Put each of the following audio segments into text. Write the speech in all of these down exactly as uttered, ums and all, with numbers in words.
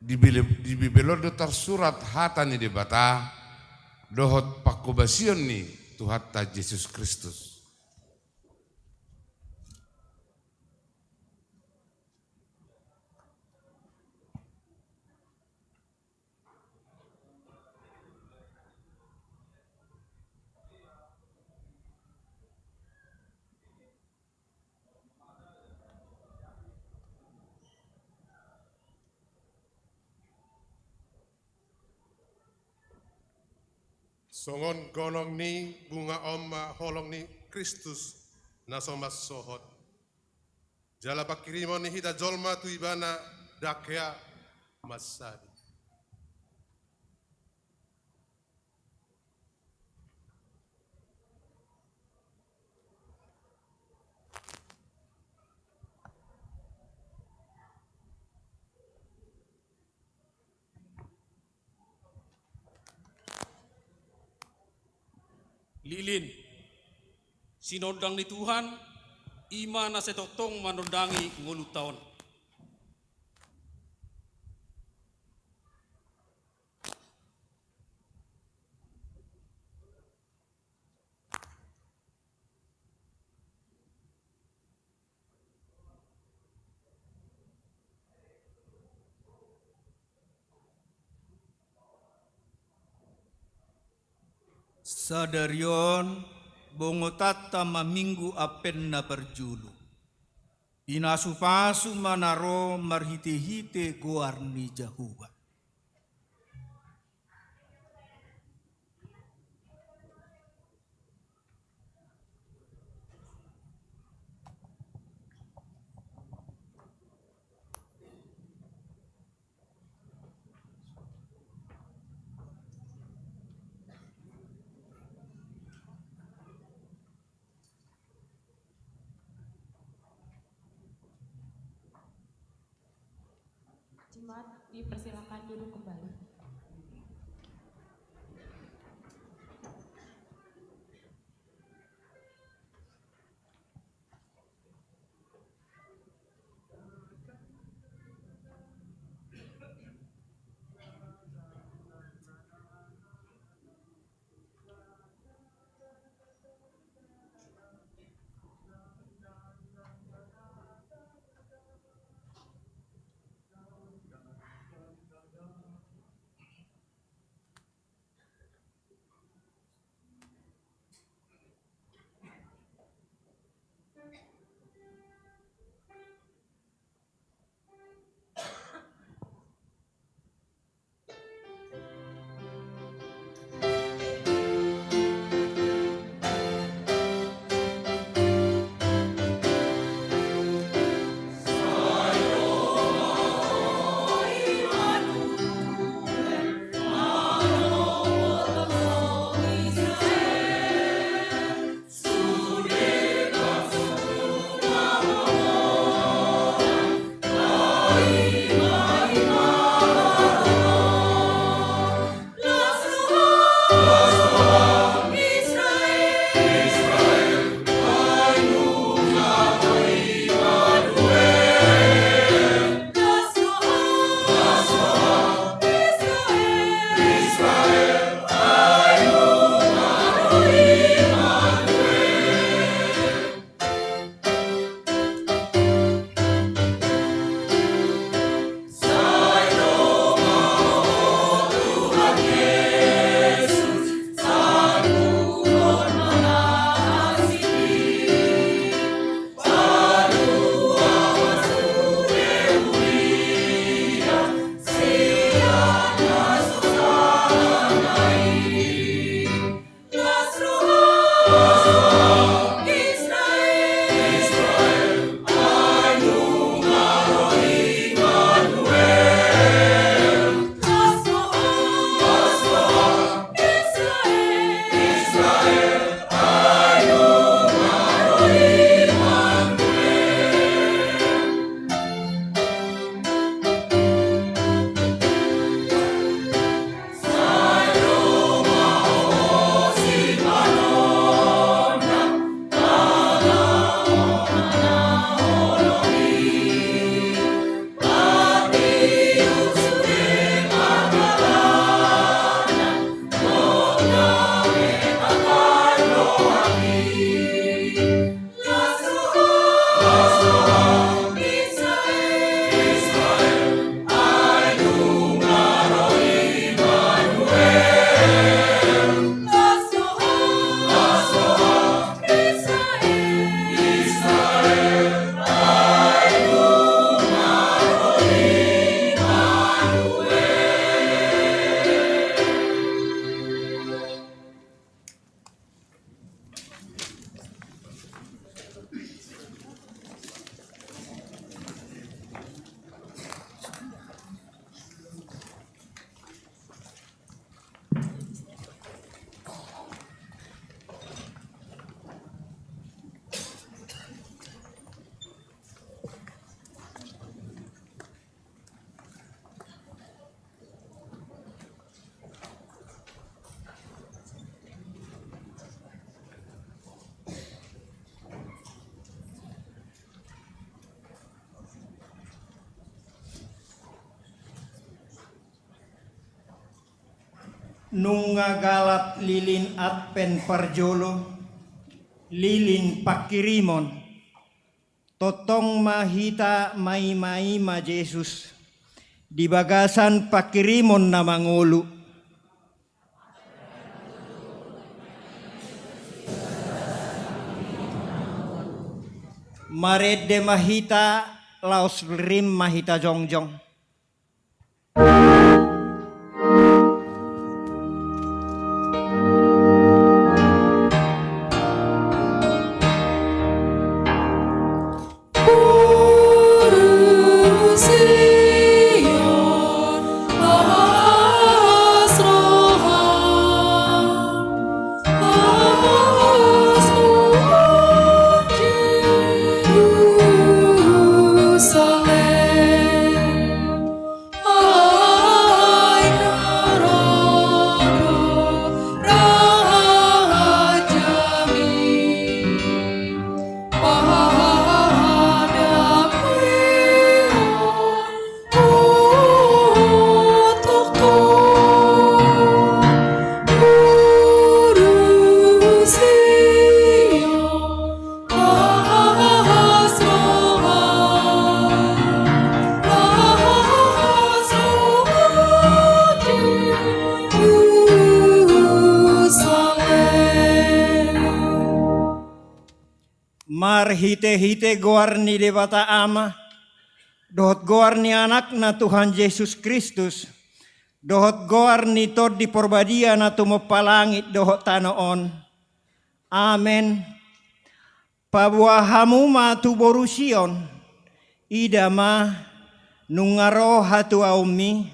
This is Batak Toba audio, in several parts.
Di Bibel, di Bibel on do tarsurat hata ni Debata dohot panghobasion ni Tuhanta Jesus Kristus. Songon gonong ni bunga on ma holong ni Kristus na so mansohot. Jala panghirimon ni hita jolma tu Ibana ndang hea mansadi. Lilin, sinondang ni Tuhan, i ma na sai tongtong manondangi ngolunta on. Sadari on, bongotanta ma Minggu Advent na parjolo. Pinasupasu ma na ro marhitehite goar ni Jahowa. Jemaat dipersilakan duduk kembali. Nunga galap lilin Advent parjolo, lilin pangkirimon. Tongtong ma hita maimaima Jesus di bagasan pangkirimon na mangolu. Marende ma hita, laos rim ma hita jongjong. Marhitehite goar ni Debata Ama, dohot goar ni Anakna Tuhan Jesus Kristus, dohot goar ni Tondi Porbadia na tumompa langit dohot tano on. Amen. Paboa hamu ma tu boru Sion, ida ma, nunga ro hatuaonmi,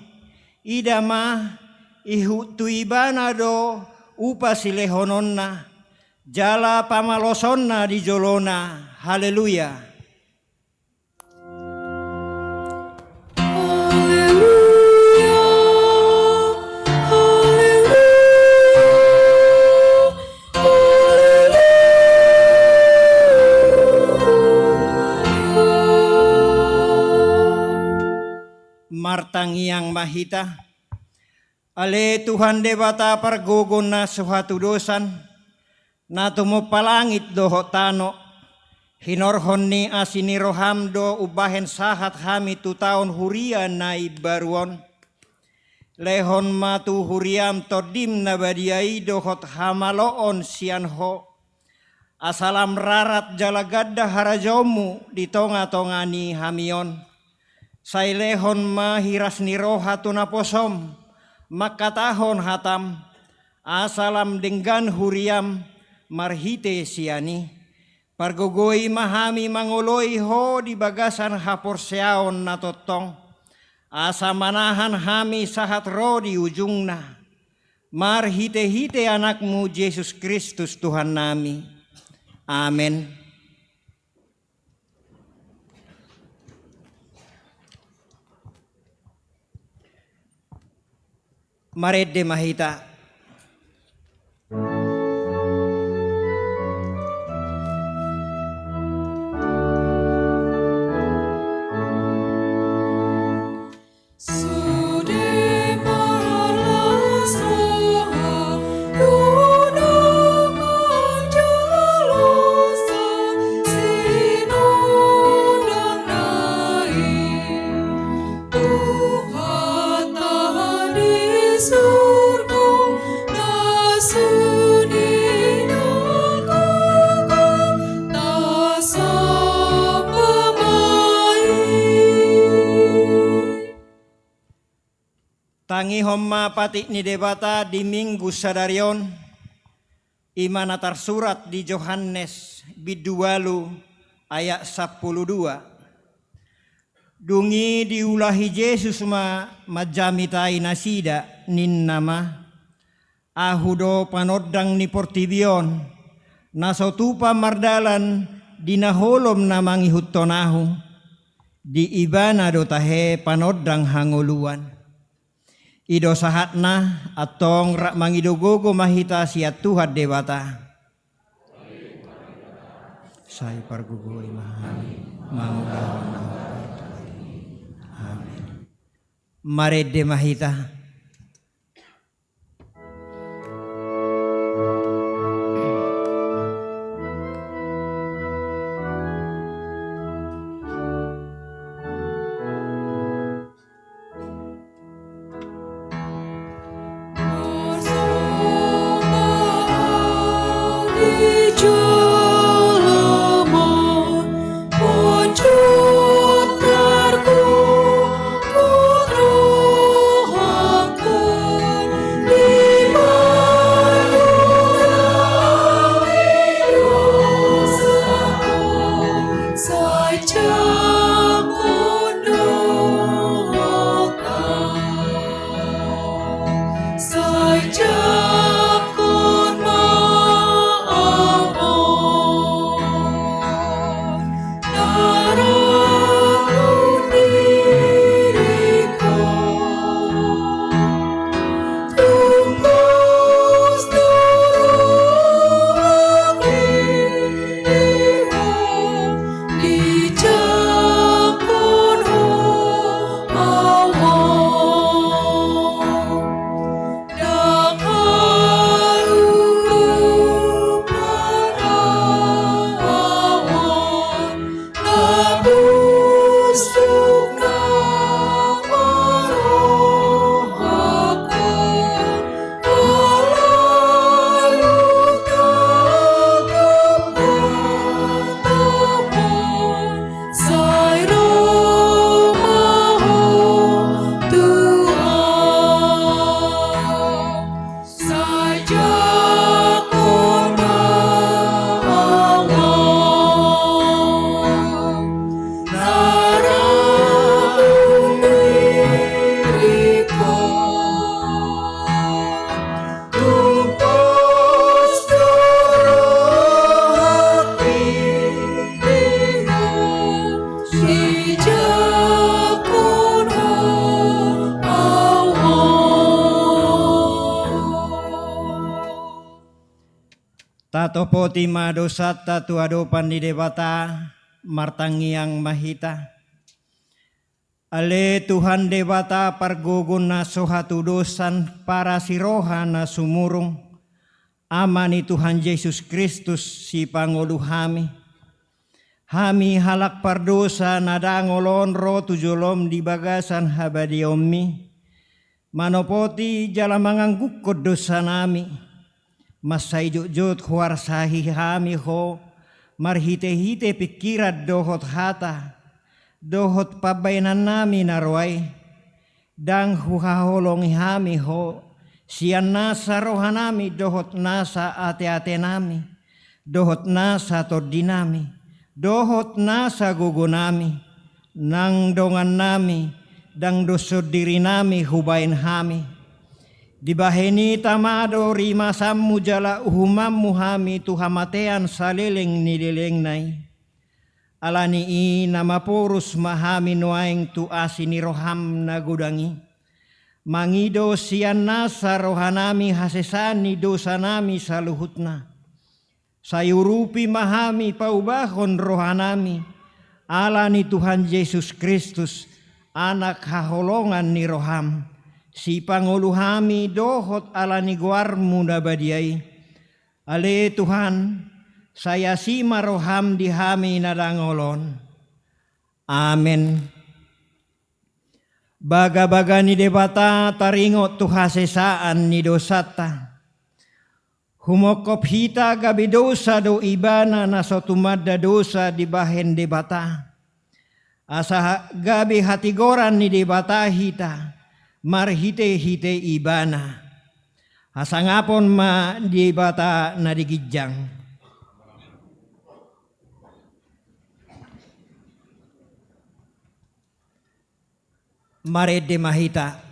ida ma, ihut tu ibana do upa silehononna, jala pamalosonna di jolona. Haleluya. Haleluya, haleluya, haleluya. Martangiang ma hita. Ale Tuhan Debata pargogo na so hatudosan, na tumompa langit dohot tano, hinorhon ni asi ni roham do umbahen sahat hami tu taon huria na imbaru on. Lehon ma tu huriam Tondim na badia i dohot hamaloon sian Ho, asa lam rarat jala ganda harajaonmu di tongatonga ni hami on. Sai lehon ma hiras ni roha tu naposom mangkatahon hatam, asa lam denggan huriam marhite sian i. Pargogoi ma hami mangoloi Ho di bagasan haporseaon na tongtong, asa manahan hami sahat ro di ujungna. Marhitehite Anakmu Jesus Kristus Tuhannami. Amen. Marende ma hita. Sude marlas roha, dona manjalo sasinoda nai. Tuhanta di surgo, na sude na gogo, tasomba ma i. Tangihon ma patik ni Debata di Minggu sadari on, i ma na tarsurat di Johannes bindu ualu ayat sampulu dua. Dung i diulahi Jesus ma manjamitai nasida, ninna ma: Ahu do panondang ni portibi on, na so tupa mardalan di na holom na mangihuthon Ahu, di Ibana do tahe panondang hangoluan. I do sahatna. Antong rap mangido gogo ma hita sian Tuhan Debata. Sai pargogoi ma hami mangulahon na hupartahi. Amen. Marende ma hita. Topoti ma dosanta tu adopan ni Debata, martangiang ma hita. Ale Tuhan Debata pargogo na so hatudosan, parasi roha na sumurung, Ama ni Tuhan Jesus Kristus, sipangolu hami. Hami halak pardosa na dangol on ro tu jolom di bagasan habadiaonmi, manopoti jala manganggukkon dosanami. Mansai jotjot huarsahi hami Ho, marhitehite pingkiran dohot hata, dohot pambaenannami na ro ai. Ndang huhaholongi hami Ho, sian nasa rohanami dohot nasa ateatenami, dohot nasa tondinami, dohot nasa gogonami, nang dongannami, ndang doshon dirinami hubaen hami. Dibahen i tama do rimasanmu jala uhumanmu hami tu hamatean saleleng ni lelengna i. Ala ni i na maporus ma hami nuaeng tu asi ni roham na godang i, mangido sian nasa rohanami hasesaan ni dosanami saluhutna. Sai urupi ma hami paubahon rohanami, ala ni Tuhan Jesus Kristus, Anak haholongan ni roham, sipangolu hami dohot ala ni goarmu na badia i. Ale Tuhan, sai asi ma roham di hami na dangol on. Amen. Bagabaga ni Debata taringot tu hasesaan ni dosanta. Humongkop hita gabe dosa do Ibana na so tumanda dosa dibahen Debata, asa ha-, gabe hatigoran ni Debata hita marhitehite Ibana. Hasangapon ma Debata na di ginjang. Marende ma hita.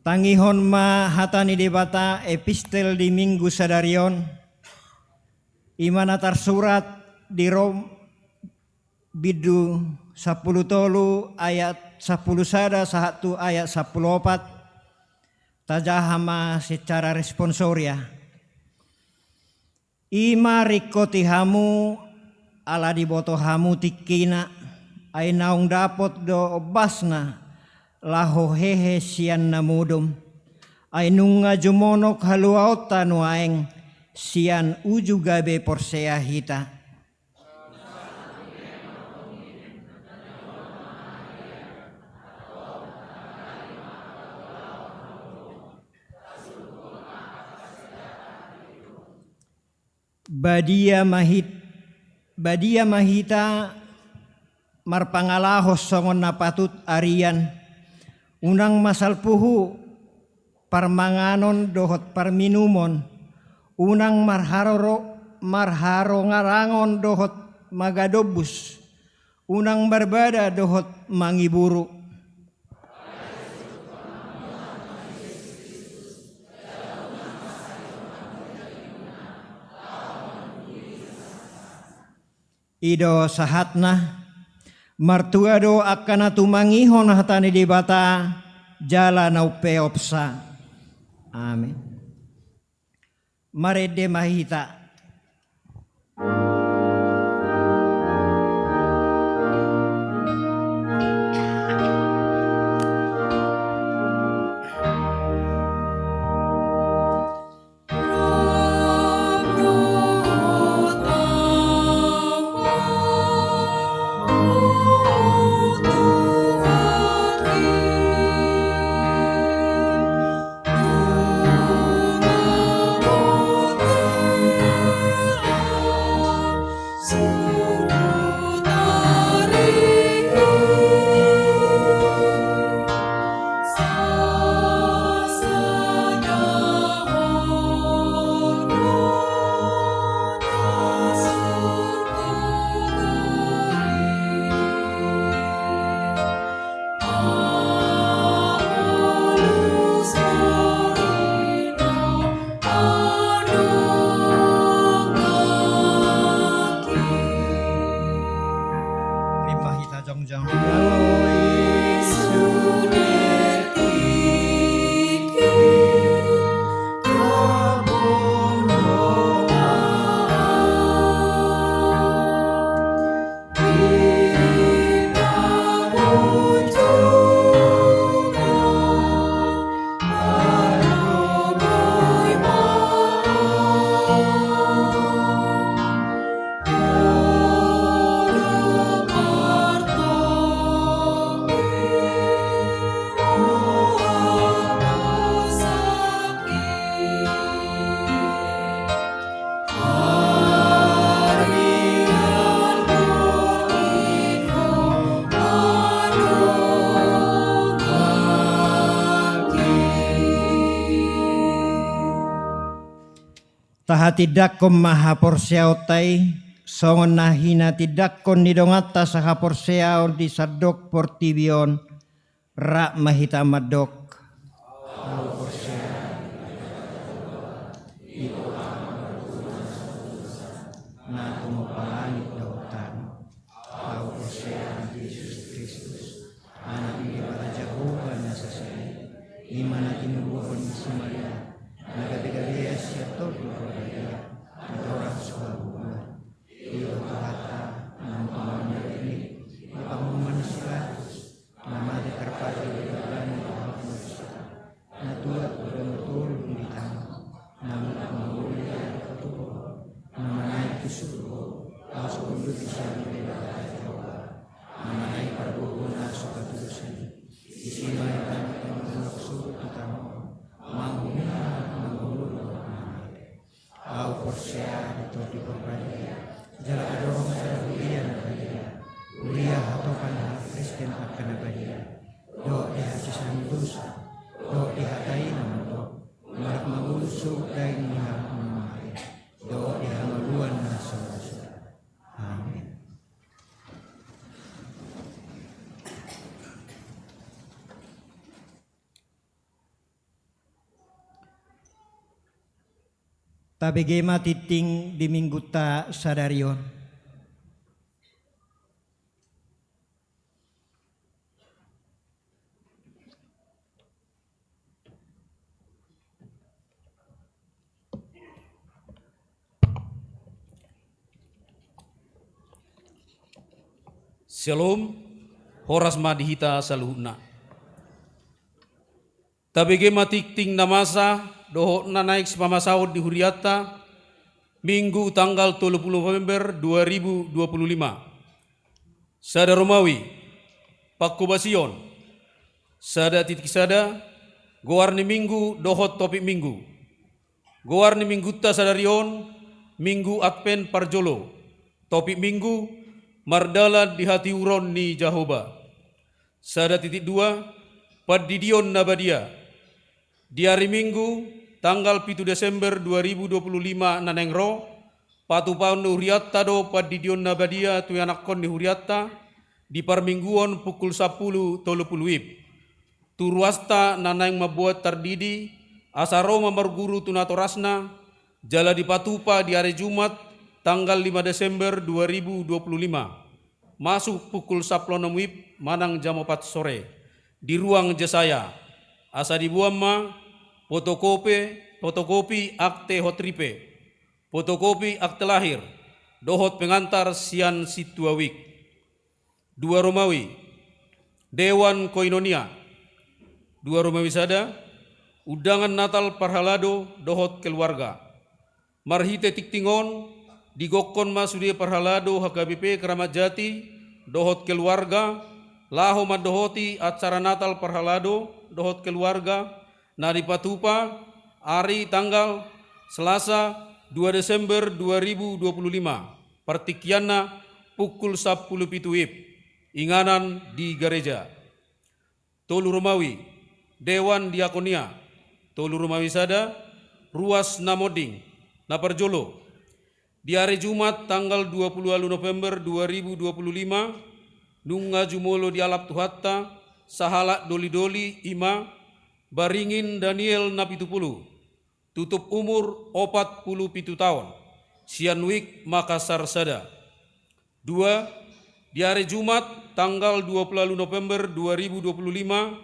Tangihon ma hata ni Debata, epistel di Minggu sadari on, i ma na tarsurat di Rom, bindu sampulu tolu ayat sampulu sada sahat tu ayat sampulu opat. Tajaha ma secara responsoria. I ma ringkoti hamu Ala diboto hamu tingkina, ai naung dapot do ombasna laho hehe sian na modom. Ai nunga jumonok haluaonta nuaeng, sian uju gabe porsea hita. Badia ma hit-, badia ma hita marpangalaho songon na patut arian, unang ma salpu parmanganon dohot parminumon, unang marharoro-, marharongarangon dohot magadombus, unang marbada dohot mangiburu. I do sahatna, martua do angka na tumangihon hata ni Debata, jala na umpeopsa. Amen. Marende ma hita. Rap ma hita jongjong. Tahatindangkon ma haporseaonta i, songon na hinatindangkon ni donganta sahaporseaon di sandok portibi on, rap ma hita mandok. Ahu porsea, i do Ama Martua na sumurung, na tumompa langit dohot tano. Ahu porsea di Jesus Kristus, Anak ni Debata Jahowa na sasada i, i ma na tinubuhon ni si Maria, na gabegabean sian Tondi Porbadia, natorang so habubuhan. I do Tuhanta, na mambahen na pinillit, na panguhuman ni si Pilatus, na mate tarpatih di balian ni Tuhanta, na tuat tu dua pulu tolu di tano, na mulak mangolu di ari patupahon, na manaek tu surgo, laho so hundul di siamun ni Debata Jahowa, na mangalehon parboruon na so patulusan i. Disi ma ibana mangolu surut tu tano on, mangihut mangolu dohot na mate. Ahu porsea di Tondi Porbadia, jala adong sada huria na badia, huria hatopan ni halak Kristen angka na badia, dohot di hasesaan ni dosa, dohot di hata i na mandok, mulak mangolu surut daing ni halak na mate, dohot di hangoluan na so ra suda. Amen. Tabege ma tingting di Minggunta sadari on. Shalom, horas ma di hita saluhutna. Tabege ma tingting na masa dohot na naeng sipamasaon di hurianta, Minggu tanggal tolu pulu November dua ribu dua pulu lima. Sada Romawi, pangkobasion, sada titik sada, goar ni Minggu dohot topik Minggu. Goar ni Minggunta sadari on, Minggu Advent parjolo. Topik Minggu, mardalan di hatiuron ni Jahowa. Sada titik dua, pandidion na badia. Di ari Minggu, tanggal pitu Desember dua ribu dua pulu lima na naeng ro, patupaon ni hurianta do pandidion na badia tu ianakhon ni hurianta, di parmingguon pukul sampulu tolu pulu wib. Tu ruasta na naeng mamboan tardidi, asa ro ma marguru tu natorasna, jala dipatupa di ari Jumat, tanggal lima Desember dua ribu dua pulu lima, masuk pukul sampulu onom wib manang jam opat sore, di ruang Jesaya. Asa diboan ma fotokopi, fotokopi akte hot ripe, fotokopi akte lahir, dohot pengantar sian sintua wijk. Dua Romawi, Dewan Koinonia. Dua Romawi sada, undangan Natal parhalado dohot keluarga. Marhite tingting on, digokhon ma sude parhalado H K B P Kramat Jati dohot keluarga, laho mandohoti acara Natal parhalado dohot keluarga, na dipatupa ari tanggal Selasa dua Desember dua ribu dua pulu lima, partingkianna pukul sampulu pitu wib, inganan di gareja. Tolu Romawi, Dewan Diakonia. Tolu Romawi sada, ruas na monding, na parjolo. Di ari Jumat tanggal dua pulu ualu November dua ribu dua pulu lima, nunga jumolo dialap Tuhanta, sahalak doli-doli i ma, Baringin Daniel Napitupulu, tutup umur opat pulu pitu taon, sian wijk Makassar sada. Dua, di ari Jumat tanggal dua pulu ualu November dua ribu dua pulu lima,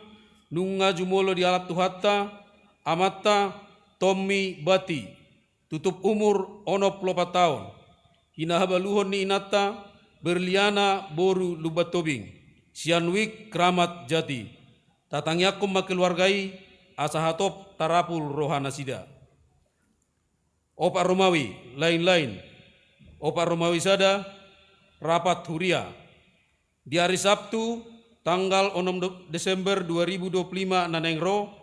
nunga jumolo dialap Tuhanta, amanta Tommy Bati, tutup umur onom pulu opat taon, hinahabaluhon ni inanta Berliana boru Lumban Tobing, sian wijk Kramat Jati. Tatangiangkon ma keluarga i, asa hatop tarapul rohanasida. Opat Romawi, lain-lain. Opat Romawi sada, rapat huria. Di ari Sabtu, tanggal onom do-, Desember dua ribu dua pulu lima na naeng ro,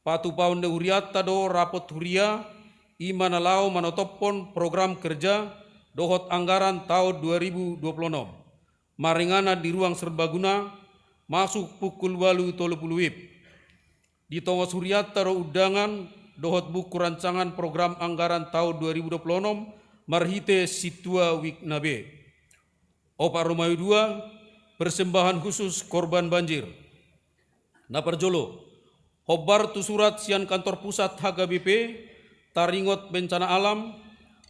patupaon ni hurianta do rapat huria, i ma na laho manotophon program kerja dohot anggaran taon dua ribu dua pulu onom. Maringanan di ruang serbaguna, masuk pukul ualu tolu pulu wib. Ditongos hurianta do undangan dohot buku rancangan program anggaran taon dua ribu dua pulu onom marhite sintua wijk na be. Opat Romawi dua, persembahan khusus korban banjir. Na parjolo, hombar tu surat sian kantor pusat H K B P, taringot bencana alam,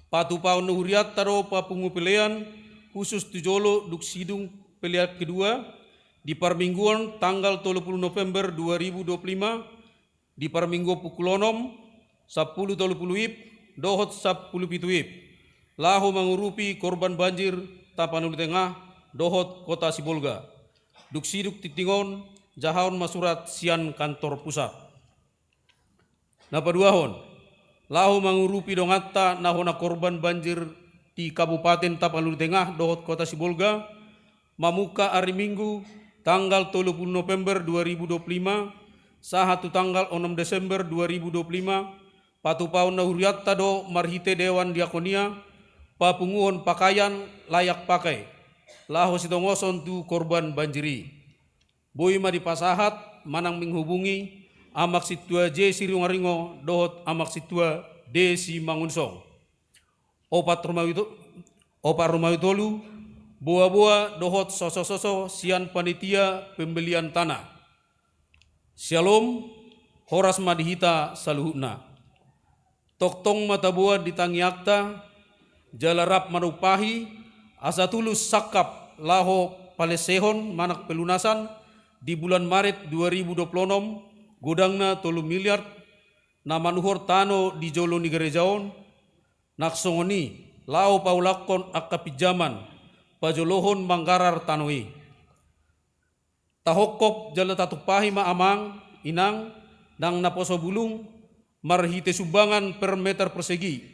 patupaon ni hurianta do papungu pelean khusus tu jolo dung sidung pelean kedua, di parmingguon tanggal tolu pulu November dua ribu dua pulu lima, di parmingguon pukul onom, sampulu tolu pulu wib, dohot sampulu pitu wib, laho mangurupi korban banjir Tapanuli Tengah dohot Kota Sibolga. Dung sidung tingting on, jahaon ma surat sian kantor pusat. Na paduahon, laho mangurupi donganta na hona korban banjir di Kabupaten Tapanuli Tengah dohot Kota Sibolga, mamungka ari Minggu, tanggal tolu pulu November dua ribu dua pulu lima, sahat tu tanggal onom Desember dua ribu dua pulu lima, patupaon ni hurianta do marhite Dewan Diakonia, papunguhon pakaian layak pakai, laho sitongoson tu korban banjir i. Boi ma dipasahat manang menghubungi Amak Sintua J Siriungaringo dohot Amak Sintua D Simangunsong. Opat Romawi to-, Opat Romawi tolu, boa-boa dohot soso-soso sian panitia pembelian tanah. Syalom, horas ma di hita saluhutna. Tongtong ma taboan di tangiangta, jala rap manumpahi, asa tulus sangkap laho palesehon manang pelunasan di bulan Maret dua ribu dua pulu onom, godangna tolu miliar, na manuhor tano di jolo ni gareja on, nang songon i, laho paulakhon angka pinjaman, pajolohon manggarar tano i. Tahongkop jala tatumpahi ma amang, inang, nang naposo bulung, marhite sumbangan per meter persegi,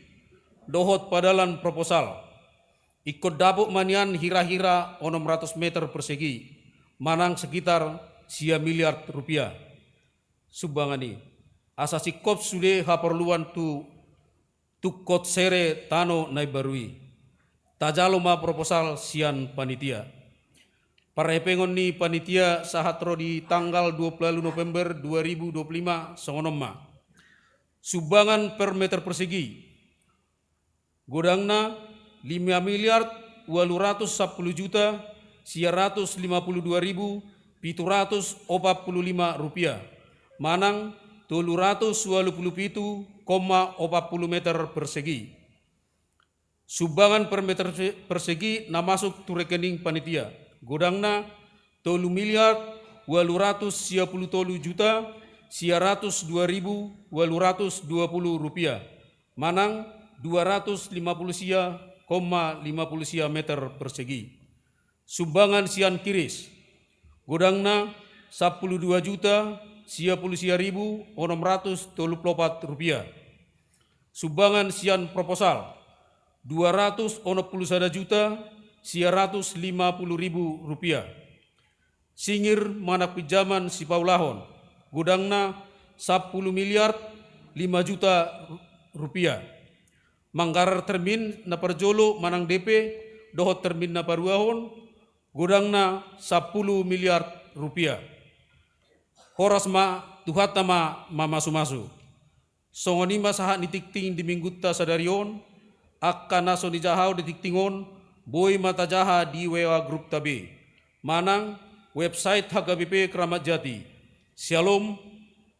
dohot padalan proposal. Ingkon dapot ma nian hira-hira onom ratus meter persegi, manang sekitar sia miliar rupiah. Sumbangan i, asa singkop sude haporluan tu tungkot sere tano na imbaru i. Tajalo ma proposal sian panitia. Parhepengon ni panitia sahat ro di tanggal dua puluh November dua ribu dua puluh lima songon on ma. Sumbangan per meter persegi. Godangna lima miliar ualu ratus sampulu juta sia ratus lima puluh dua ribu pitu ratus opat puluh lima rupiah, manang tolu ratus ualu puluh pitu koma opat puluh meter persegi. Sumbangan per meter persegi na masuk tu rekening panitia. Godangna tolu miliar ualu ratus sia puluh tolu juta sia ratus dua ribu ualu ratus dua puluh rupiah, manang dua ratus lima puluh sia koma lima puluh sia meter persegi. Sumbangan sian kiris. Godangna sampulu dua juta sia puluh sia ribu onom ratus tolu puluh opat rupiah. Sumbangan sian proposal. Dua ratus onom puluh sada juta sia ratus lima puluh ribu rupiah. Singir manang pinjaman sipaulahon. Godangna sampulu miliar lima juta rupiah. Manggarar termin na parjolo manang D P dohot termin na paduahon, godangna sampulu miliar rupiah. Horas ma, Tuhanta ma mamasumasu. Songon i ma sahat ni tingting di minggunta sadari on. Angka na so nijaha di tingting on boi ma tajaha di W A grup ta be manang website H K B P Kramat Jati. Syalom,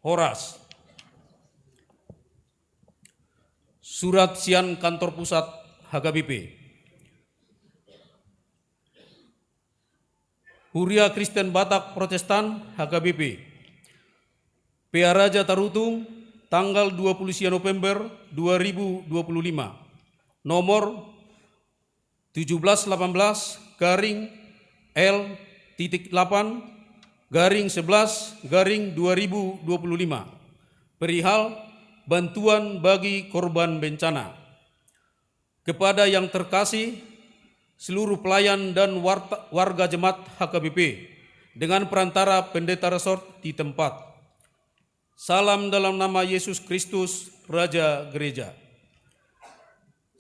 horas. Surat sian kantor pusat H K B P. Huria Kristen Batak Protestan H K B P. Pearaja Tarutung, tanggal dua puluh sia November dua ribu dua puluh lima. Nomor tujuh belas delapan belas garing L titik delapan garing sebelas garing dua ribu dua puluh lima. Perihal bantuan bagi korban bencana. Kepada yang terkasih, seluruh pelayan dan warta-, warga jemaat H K B P dengan perantara pendeta resort di tempat. Salam dalam nama Yesus Kristus, Raja Gereja.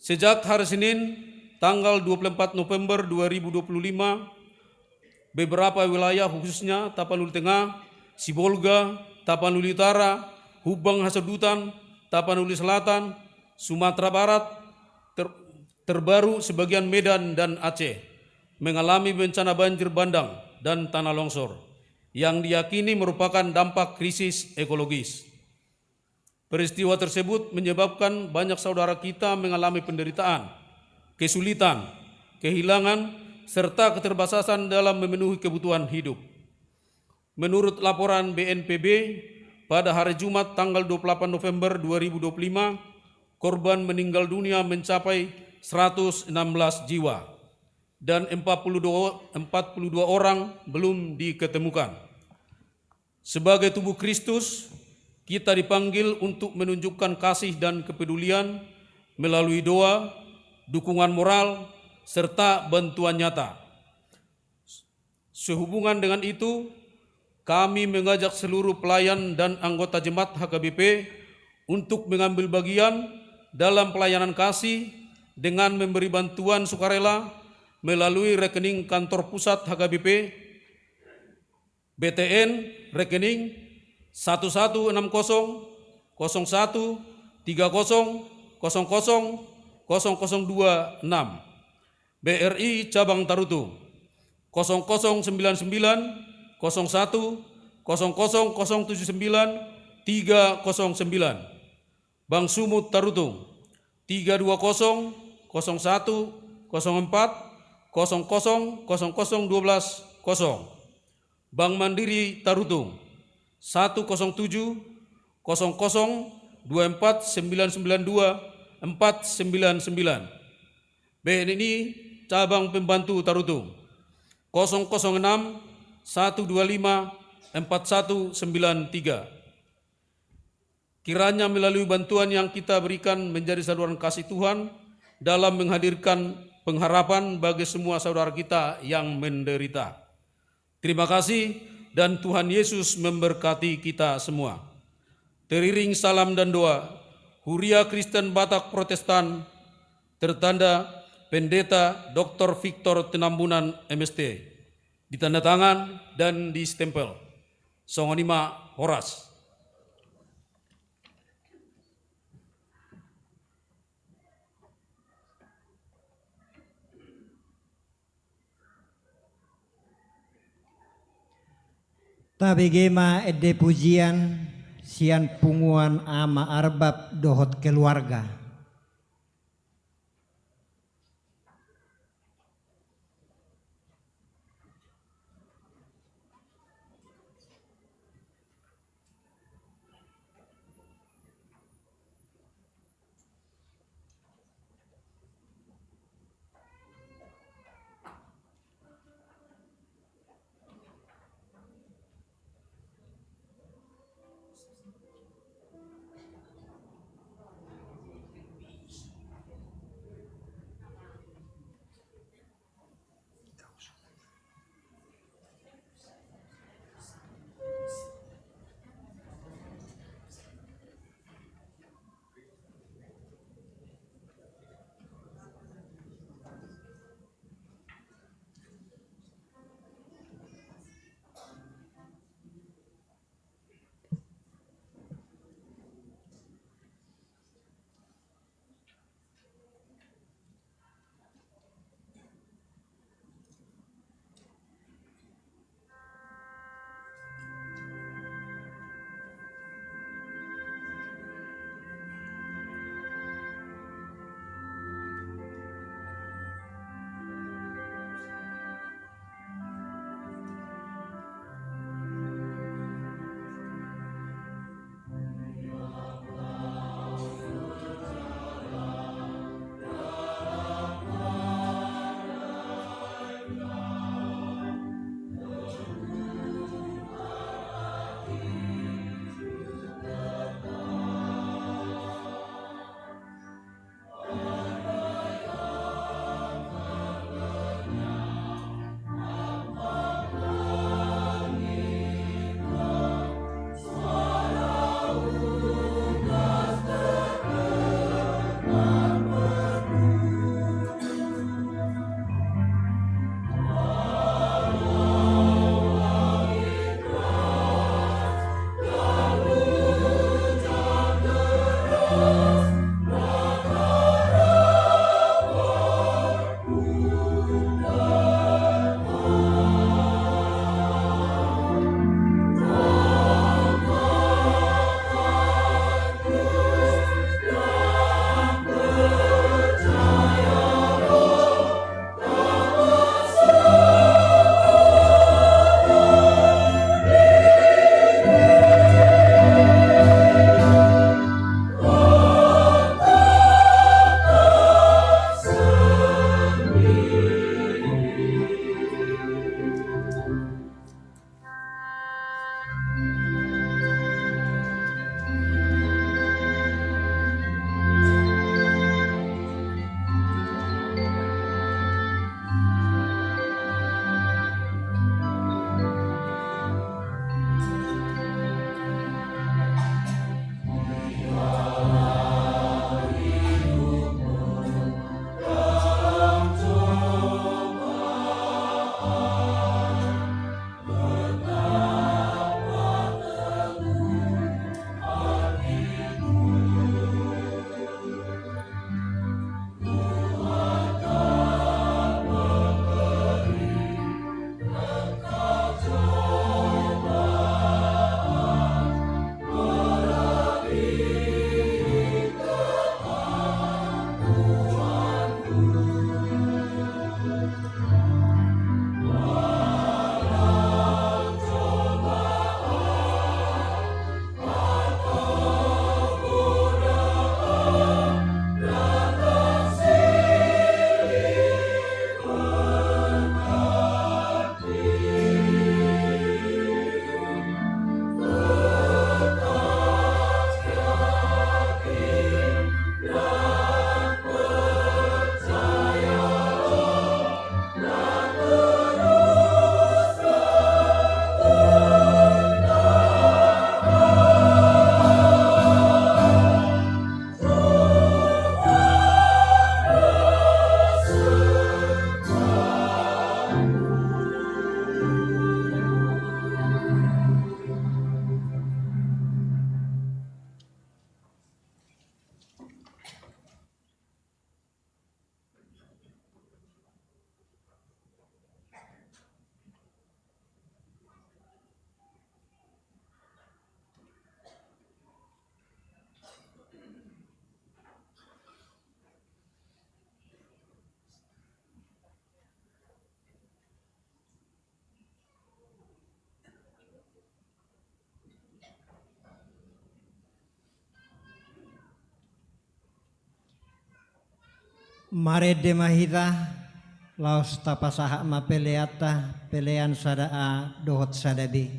Sejak hari Senin, tanggal dua puluh empat November dua ribu dua puluh lima, beberapa wilayah khususnya Tapanuli Tengah, Sibolga, Tapanuli Utara, Humbang Hasundutan, Tapanuli Selatan, Sumatera Barat, ter-, terbaru sebagian Medan dan Aceh, mengalami bencana banjir bandang dan tanah longsor yang diyakini merupakan dampak krisis ekologis. Peristiwa tersebut menyebabkan banyak saudara kita mengalami penderitaan, kesulitan, kehilangan, serta keterbatasan dalam memenuhi kebutuhan hidup. Menurut laporan B N P B, pada hari Jumat tanggal dua puluh delapan November dua ribu dua puluh lima, korban meninggal dunia mencapai seratus enam belas jiwa dan empat puluh dua, empat puluh dua orang belum diketemukan. Sebagai tubuh Kristus, kita dipanggil untuk menunjukkan kasih dan kepedulian melalui doa, dukungan moral, serta bantuan nyata. Sehubungan dengan itu, kami mengajak seluruh pelayan dan anggota jemaat H K B P untuk mengambil bagian dalam pelayanan kasih dengan memberi bantuan sukarela melalui rekening kantor pusat H K B P, B T N, rekening satu satu enam kosong kosong satu tiga kosong kosong kosong kosong kosong dua enam. B R I Cabang Tarutung, kosong kosong sembilan sembilan kosong satu kosong kosong kosong tujuh sembilan tiga kosong sembilan. Bank Sumut Tarutung, tiga dua kosong kosong satu kosong empat kosong kosong kosong kosong dua belas kosong. Bank Mandiri Tarutung, satu kosong tujuh kosong kosong dua empat sembilan sembilan dua empat sembilan sembilan. B N I Cabang Pembantu Tarutung, kosong kosong enam satu dua lima empat satu sembilan tiga. Kiranya melalui bantuan yang kita berikan menjadi saluran kasih Tuhan dalam menghadirkan pengharapan bagi semua saudara kita yang menderita. Terima kasih dan Tuhan Yesus memberkati kita semua. Teriring salam dan doa, Huria Kristen Batak Protestan, tertanda Pendeta Doktor Victor Tinambunan M S T. Ditanda tangan dan distempel. Songon i ma, horas. Tabege ma ende pujian sian punguan Ama Arbab dohot keluarga. Marende ma hita, laos tapasahat ma peleanta, pelean sada A dohot sada B.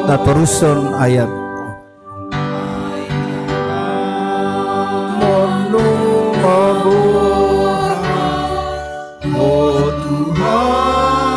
Tatorushon ayat. Molo maboa, o Tuhan,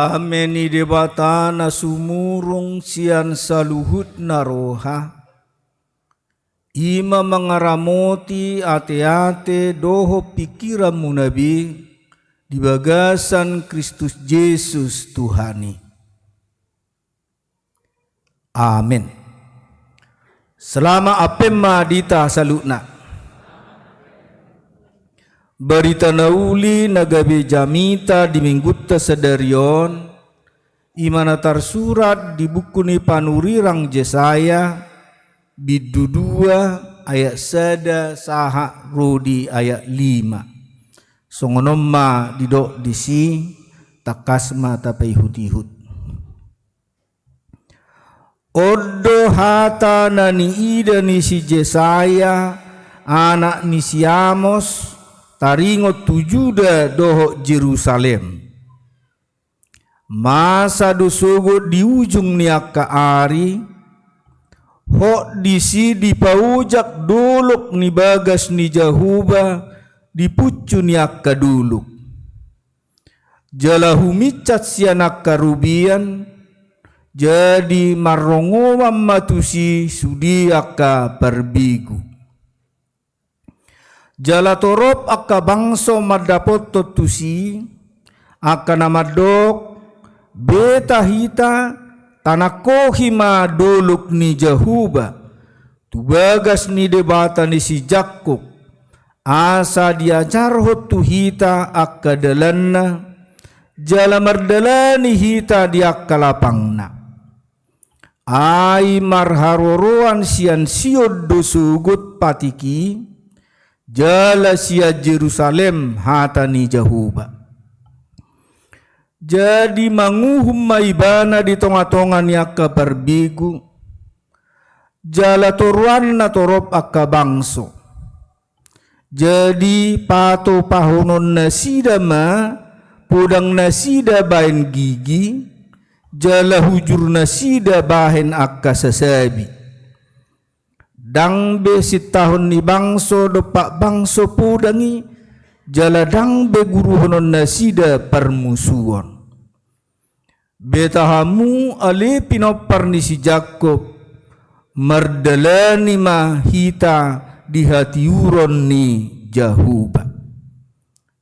Dame ni Debata na sumurung sian saluhutna roha, i ma mangaramoti ateate dohot pingkiranmuna be di bagasan Kristus Jesus Tuhan i. Amen. Salama ampen ma di hita saluhutna. Barita na uli na gabe jamita di minggunta sadari on, i ma na tarsurat di buku ni panurirang Jesaya, bindu dua, ayat sada sahat ro di ayat lima. Songon on ma didok disi, tangkas ma tapaihutihut. On do hata na niida ni si Jesaya, anak ni si Amos, taringot tu Juda dohot Jerusalem. Masa do sogot di ujung ni angka ari, hot disi dipaojak dolok ni bagas ni Jahowa di puncu ni angka dolok. Jala huminsat sian angka robean, jadi marrongoman ma tusi sude angka parbegu. Jala torop angka bangso mandapothon tusi, angka na mandok, beta hita, tanangkohi ma dolok ni Jahowa, tu bagas ni Debata ni si Jakkob, asa diajarhon tu hita angka dalanna, jala mardalani hita di angka lapangna. Ai marharoroan sian Sion do sogot patik i, jala sian Jerusalem hata ni Jahowa. Jadi manguhum ma ibana di tongatonga ni angka parbegu, jala toruanna torop angka bangso. Jadi patopahononnasida ma podangnasida bahen gigi, jala hujurnasida bahen angka sasabi. Ndang be sintahon ni bangso dompak bangso podang i, jala ndang be guruhononnasida parmusuon. Beta hamu ale pinompar ni si Jakkob, mardalani ma hita di hatiuron ni Jahowa.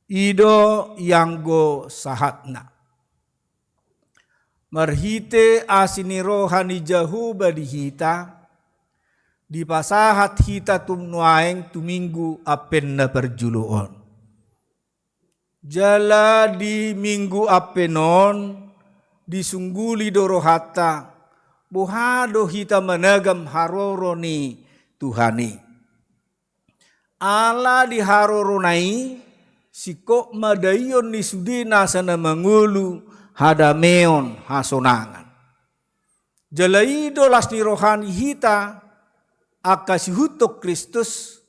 I do ianggo sahatna. Marhite asi ni roha ni Jahowa di hita, dipasahat hita tung nuaeng tu Minggu Advent na parjolo on. Jala di Minggu Advent on, disungguli do rohanta, boha do hita managam haroro ni Tuhan i. Ala di harorona i, singkop ma daion ni sude nasa na mangolu hadameon hasonangan. Jala i do las ni roha ni hita, angka sihuthon Kristus,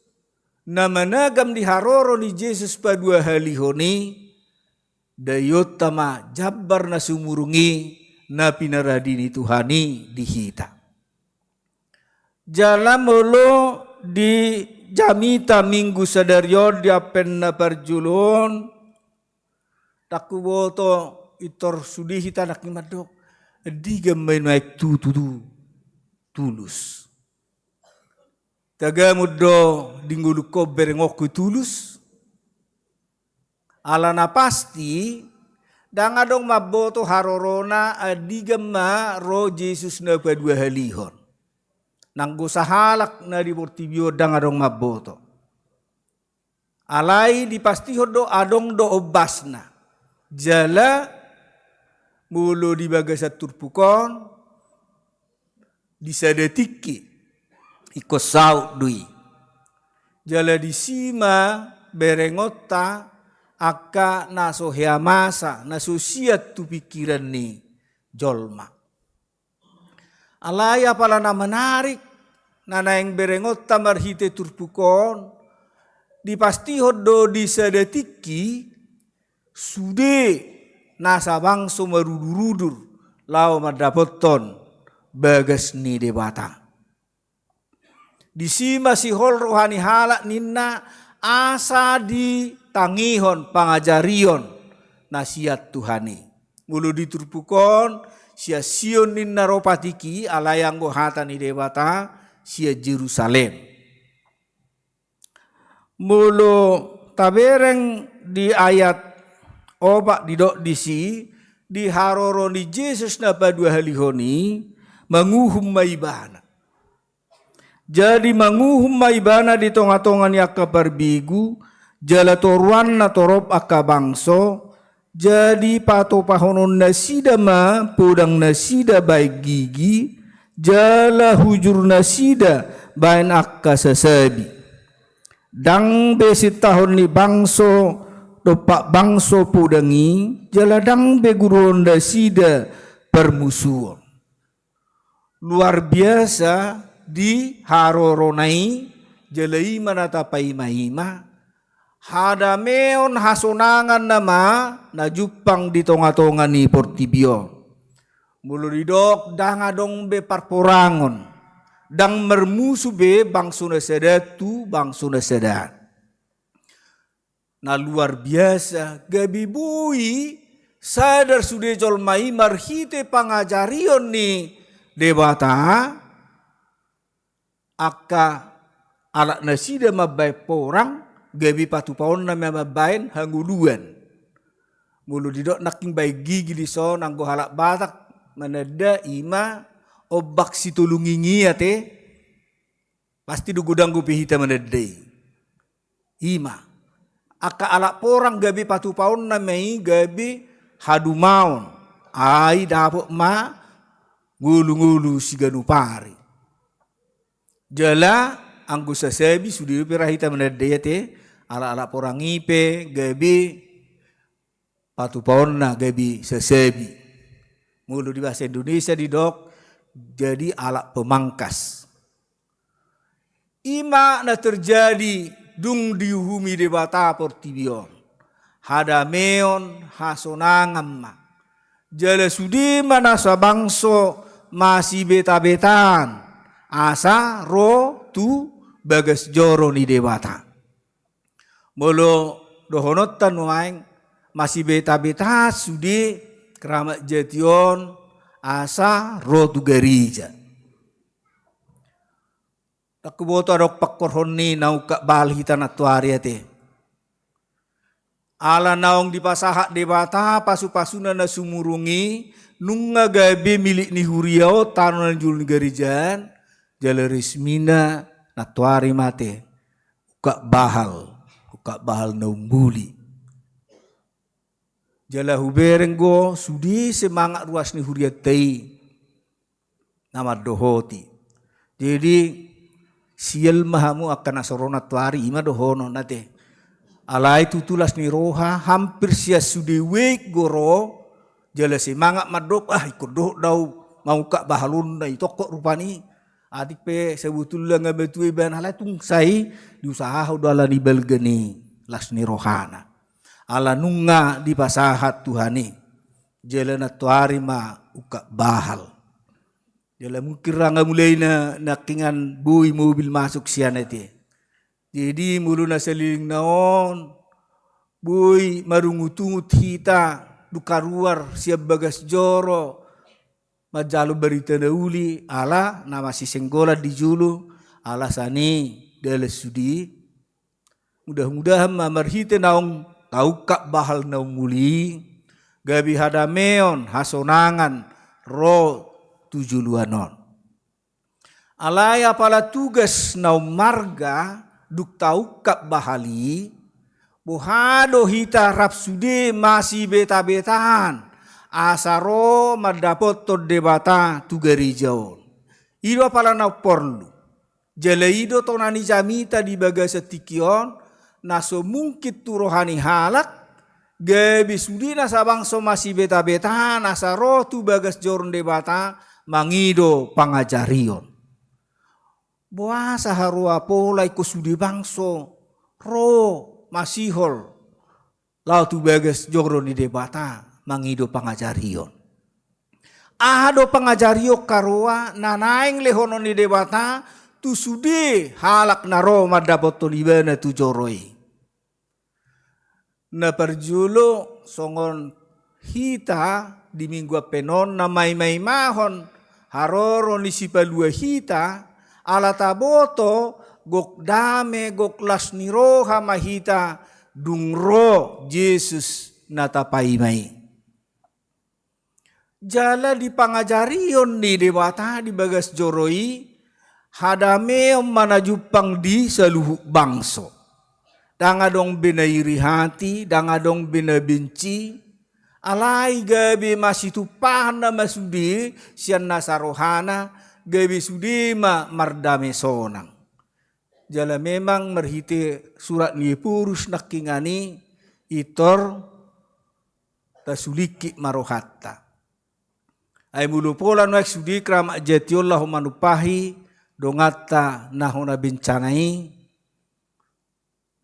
na managam di haroro ni Jesus paduahalihon i, daionta ma jambar na sumurung i, na pinaradi ni Tuhan i di hita. Jala molo di jamita Minggu sadari on di Advent na parjolo on, ndang huboto intor sude hita ndang i mandok, andigan ma i nuaeng tutu tu Tulus. Tagamon do di ngolungkon berengonku i Tulus. Ala na pasti, ndang adong mamboto harorona andigan ma ro Jesus na paduahalihon. Nanggo sahalak na di portibi on ndang adong mamboto. Alai dipastihon do adong do ombasna. Jala molo di bagasan turpuk on, di sada tingki, ingkon saut do i. Jala disi ma berengonta angka na so hea masa, na so siat tu pingkiran ni jolma. Alai apala na menarik, na naeng berengonta marhite turpuk on, dipastihon do di sada tingki, sude nasa bangso marudurudur laho mandapothon bagas ni Debata. Disi ma sihol roha ni halak ninna asa ditangihon pangajarion na sian Tuhan i. Molo di turpuk on, sian Sion ninna ro patik i, alai anggo hata ni Debata, sian Jerusalem. Molo tabereng di ayat opat didok disi, di haroro ni Jesus na paduahalihon i, manguhum ma ibana. Jadi manguhum ma ibana di tongatonga ni angka parbegu, jala toruanna torop angka bangso, jadi patupahonon nasida ma podang nasida baen gigi, jala hujur nasida baen angka sasabi. Ndang be sintahon ni bangso dompak bangso podang i, jala ndang be guruhon nasida parmusuon. Luar biasa di harorona i, jala i ma na tapaimaima, hadameon hasonangan nama na jumpang di tongatonga ni portibi on. Molo didok ndang adong be parporangon, ndang marmusu be bangso na sada tu bangso na sada. Na luar biasa, gabe boi sadar sude jolma i marhite pangajarion ni Debata, angka halak nasida mambaen porang, gabe patupaonna ma mambaen hangoluan. Molo didok nangkin baen gigi dison, anggo halak Batak mananda i ma ombak sitolu ngingi ate, pasti do godang dope hita mananda i. I ma. Angka halak porang gabe patupaonna ma i gabe hadumaon. Ai dapot ma ngolungolu siganup ari. Jala anggo sasabi sude dope ra hita mananda i ate, halak-halak porang i pe gabe patupaonna gabe sasabi. Molo di bahasa Indonesia didok jadi alat pemangkas. I ma na terjadi dung diuhumi Debata portibi on. Hadameon hasonangan ma. Jala sude ma na sabangso masibeta-betaan asa ro tu bagas joro ni Debata. Molo dohononta nuaeng, masibeta-beta sude keramat jati on asa ro tu gareja. Ndang huboto adong pangkorhon ni na ungkap bahal hita nantoari ate. Ala naung dipasahat Debata pasupasuna na sumurung i, nunga gabe milik ni huria on tano na di jolo ni garejaan, jala resmina nantoari ma ate ungkap bahal, ungkap bahal na ummuli. Jala hubereng do sude semangat ruas ni hurianta i na mandohoti. Jadi sial ma hamu angka na so ro nantoari, i ma dohonon ate. Alai tutu las ni roha hampir sian sude wijk do ro, jala semangat mandok, ah, ingkon dohot do au mangungkap bahal on, na i tongkot rupani. Atik pe sebetulna nga matua ibana, alai tung sai diusahahon do ala ni balga ni las ni rohana. Ala nunga dipasahat Tuhan i. Jala nantoari ma ungkap bahal. Jala mungkin ra nga mulai na nangkiningan boi mobil masuk sian ate. Jadi molo na salelengna on, boi marungutungut hita dung kaluar sian bagas joro manjalo barita na uli, ala na masisenggolan di jolo, alasan i dalan sude. Mudah-mudahan ma marhite naung taungkap bahal na ummuli, gabe hadameon hasonangan ro tu joloan on. Alai apala tugas na ummarga dung taungkap bahal i, boha do hita rap sude masibeta-betaan asa ro mandapothon Debata tu gareja on. I do apala na umporlu. Jala i do tona ni jamita di bagasan tingki on, na so mungkin tu roha ni halak, gabe sude na sabangso masibeta-betaan asa ro tu bagas joro ni Debata mangido pangajarion. Boasa haroa pola ingkon sude bangso ro masihol laho tu bagas joro ni Debata mangido pangajarion. Aha do pangajarion haroa na naeng lehonon ni Debata tu sude halak na ro mandapothon ibana tu joro i? Na parjolo songon hita di Minggu Advent on na maimaimahon haroro ni Sipalua hita, ala taboto gok dame, gok las ni roha ma hita dung ro Jesus na tapaima i. Jala di pangajarion ni Debata di bagas joro i, hadameon ma na jumpang di saluhut bangso. Ndang adong be na iri hati, ndang adong be na benci, alai gabe masitumpahan nama sude sian nasa rohana, gabe sude ma mardame sonang. Jala memang marhite surat ni Ephorus nangkiningan i, pintor tasulingkit ma rohanta. Ai molo pola nuaeng sude keramat jati on laho manumpahi donganta na hona bencana i,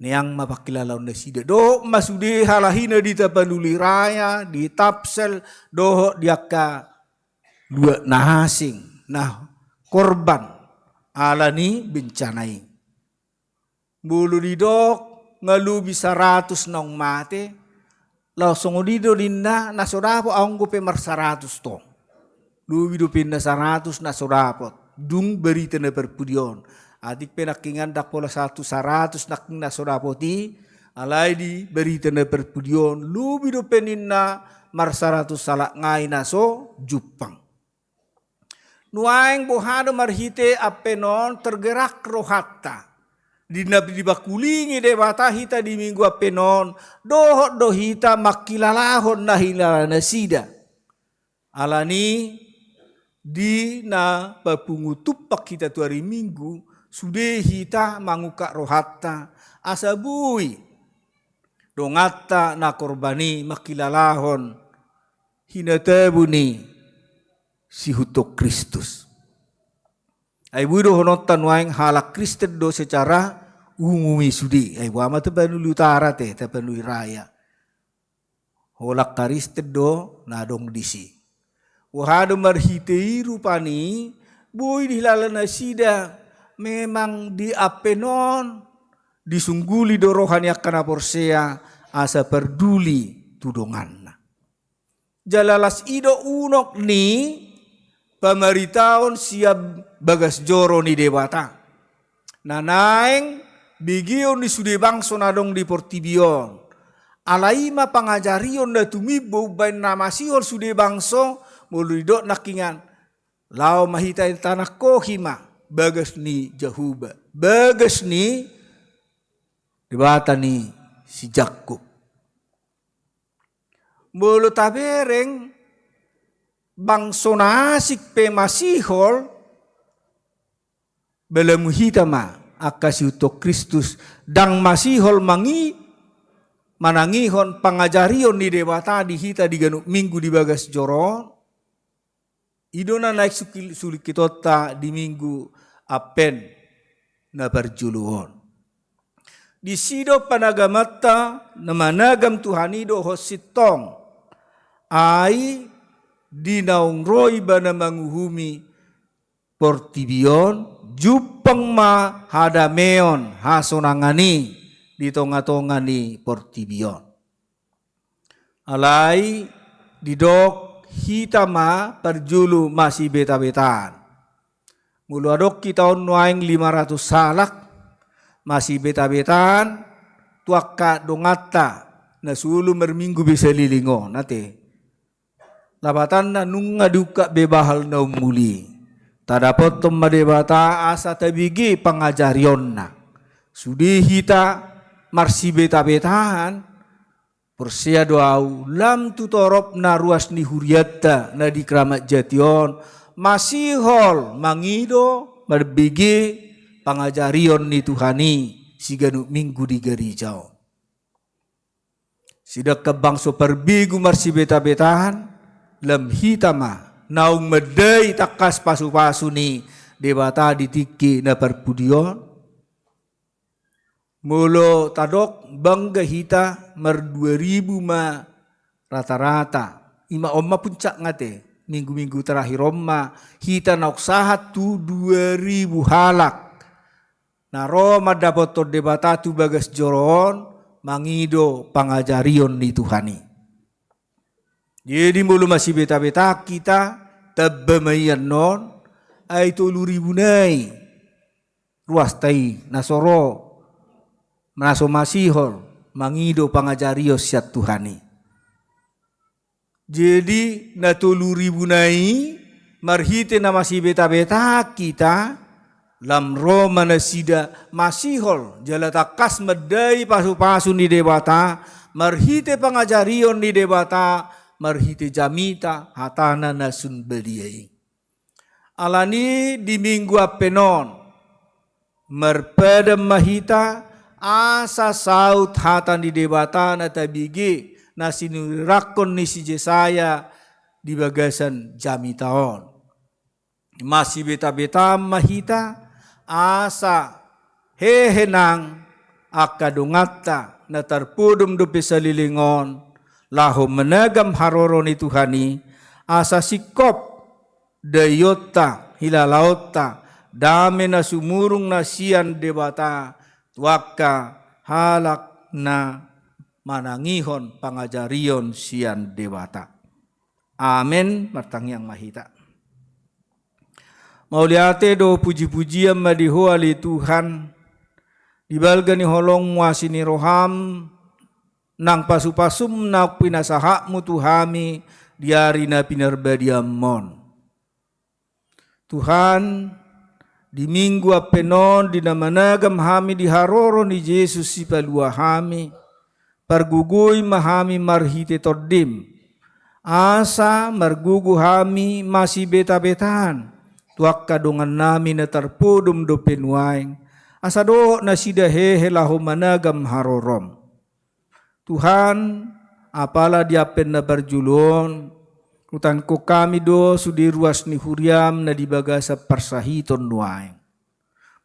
neang ma pangkilalaon nasida. Dohot ma sude halak i na di Tapanuli Raya, di Tapsel, dohot di angka luat na asing, na korban ala ni bencana i. Molo didok nga lobi saratus naung mate, laos songon i do ninna, na so dapot anggo pe marsaratus tong. Lobi dope ninna saratus na so dapot dung barita na parpudi on. Atik pe nangkiningan ndang pola satu saratus nangkiningan na so dapot i, alai di barita na parpudi on lobi dope ninna marsaratus halak nai na so jumpang. Nuaeng boha do marhite Advent on tergerak rohanta di na dipangkulingi Debata hita di Minggu Advent on, dohot do hita mangkilalahon na hinilala nasida. Ala ni di na papungu tumpak hita tu ari Minggu, sude hita mangungkap rohanta, asa boi donganta na korban i mangkilalahon hinatabo ni siihuthon Kristus. Ai boi dohononta nuaeng halak Kristen do secara umum i sude. Ai boha ma Tapanuli Utara te, Tapanuli Raya. Holan Kristen do na adong disi. Boha do marhite i rupani, boi dihilala nasida memang di Advent on disungguli do roha ni angka na porsea asa parduli tu donganna. Jala las i do unok ni pamaritaon sian bagas joro ni Debata na naeng begeon ni sude bangso na adong di portibi on. Alai i ma pangajarion na tumimbo umbaen na masihol sude bangso, molo didok nangkiningan, laho ma hita i tanangkohi ma bagas ni Jahowa, bagas ni Debata ni si Jakkob. Molo tabereng bangso na asing pe masihol, balamu hita ma angka siihuthon Kristus, ndang masihol mangi, manangihon pangajarion ni Debata di hita di ganup Minggu di bagas joro on. I do na naeng sukil-, sulingkitonta di Minggu Advent na parjolo on. Disi do panagamanta na managam Tuhan i dohot sintong. Ai di naung ro ibana manguhumi portibi on, jumpang ma hadameon hasonangan i di tongatonga ni portibi on. Alai didok hita ma parjolo masibetabetaan. Molo adong hita on nuaeng lima ratus halak masibetabetaan tu angka donganta na solu marminggu be saleleng on ate. Lapatanna nunga diungkap be bahal na ummuli. Tadapothon ma Debata asa tabege pangajarionna. Sude hita marsibetabetaan, porsea do ahu lam tu torop na ruas ni hurianta na di Kramat Jati on masihol mangido marbege pangajarion ni Tuhan i siganup Minggu di gareja on. Sidangkan bangso parbegu marsibetabetaan, lam hita ma naung mandai tangkas pasupasu ni Debata di tingki na parpudi on. Molo tadok bangga hita mardua ribu ma rata-rata. Ima on ma puncakna te, minggu-minggu terakhir on ma hita naung sahat tu dua ribu halak na ro mandapothon Debata tu bagas joro on mangido pangajarion ni Tuhan i. Jadi molo masibetabeta hita, tamba ma i annon, ai tolu ribu nai ruasta i na so ro, na so masihol mangido pangajarion sian Tuhan i. Jadi na tolu ribu nai marhite na masibetabeta hita, lam ro ma nasida masihol jala tangkas mandai pasupasu ni Debata, marhite pangajarion ni Debata, marhite jamita hatana na sun badia i. Alani di Minggu Advent on, marpadan ma hita asa saut hata ni Debata na tabege na sinurirakkon ni si Jesaya di bagasan jamita on. Masibetabeta ma hita asa hehe nang angka donganta na tarpodom dope saleleng on, laho managam haroro ni Tuhan i, asa singkop daionta, hilalaonta, dame na sumurung na sian Debata, tu angka halak na manangihon pangajarion sian Debata. Amen. Martangiang ma hita. Mauliate dohot pujipujian ma di Ho ale Tuhan, di balga ni holongmu, asi ni roham, nang pasupasum na pinasahatmu tu hami di ari na pinarbadiamon. Tuhan, di Minggu Advent on, di na managam hami di haroro ni Jesus Sipalua hami, pargogoi ma hami marhite Tondim, asa margogo hami masibetabeta tu angka dongannami na tarpodom dope nuaeng, asa dohot nasida hehe laho managam harorom. Tuhan, apala di Advent na parjolo on, hutangihon hami do sude ruas ni huriam na di bagasan parsahiton nuaeng.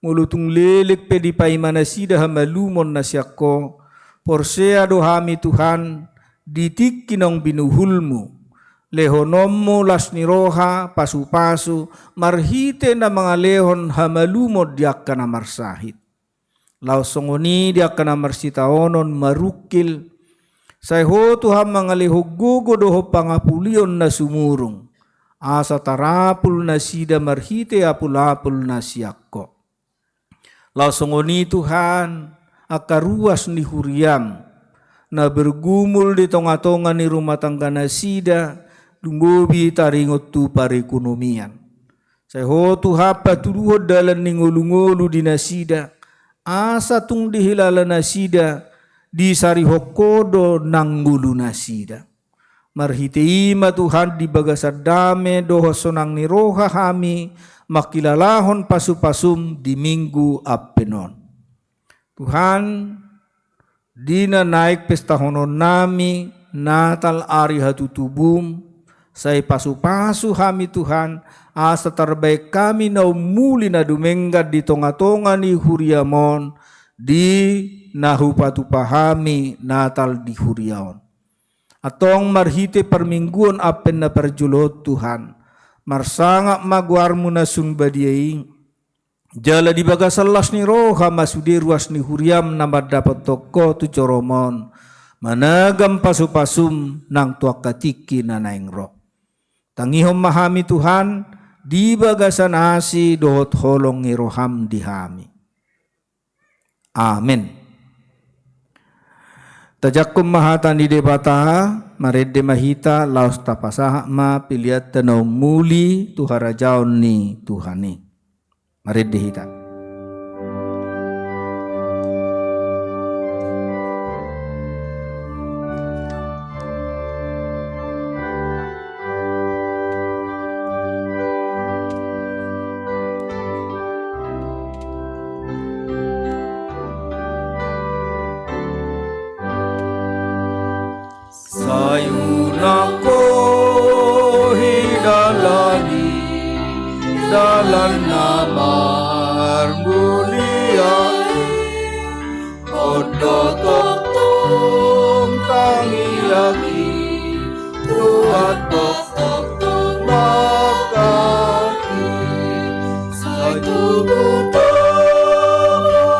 Molo tung leleng pe dipaima nasida hamalumon na sian Ho, porsea do hami Tuhan, di tingki naung binuhulmu, lehononmu las ni roha, pasupasu, marhite na mangalehon hamalumon di angka na marsahit. Laos songon i di angka na marsitaonon marungkil, sai Ho Tuhan mangalehon gogo dohot pangapulion na sumurung, asa tarapul nasida marhite apulapul na sian Ho. Laos songon i Tuhan, angka ruas ni huriam, na bergumul di tongatonga ni rumah tangga nasida, lumobi taringot tu parekonomian. Sai Ho Tuhan patuduhon dalan ni ngolungolu di nasida, asa tung dihilala nasida, disarihon Ho do nang ngolu nasida. Marhite i ma Tuhan di bagasan dame dohot sonang ni roha hami mangkilalahon pasupasum di Minggu Advent on. Tuhan, di na naeng pestahononnami Natal, ari hatutubum, sai pasupasu hami Tuhan, asa tarbahen hami na ummuli na dumenggan di tongatonga ni huriam on, di na hupatupa hami Natal di huria on. Antong marhite parmingguon Advent na parjolo on Tuhan, marsangap ma goarmu na sun badia i, jala di bagasan las ni roha ma sude ruas ni huriam na mandapothon Ho tu jorom on, managam pasupasum nang tu angka tingki na naeng ro. Tangihon ma hami Tuhan, di bagasan asi dohot holong ni roham di hami. Amen. Tajangkon ma hata ni Debata, marende ma hita, laos tapasahat ma peleanta na ummuli tu harajaon ni Tuhan i. Marende hita. Sai unang ho hidalani dalan na marmulia i, on do tongtong tangiangi, Tuhan tongtong mangkatai. Sai tubu-tubu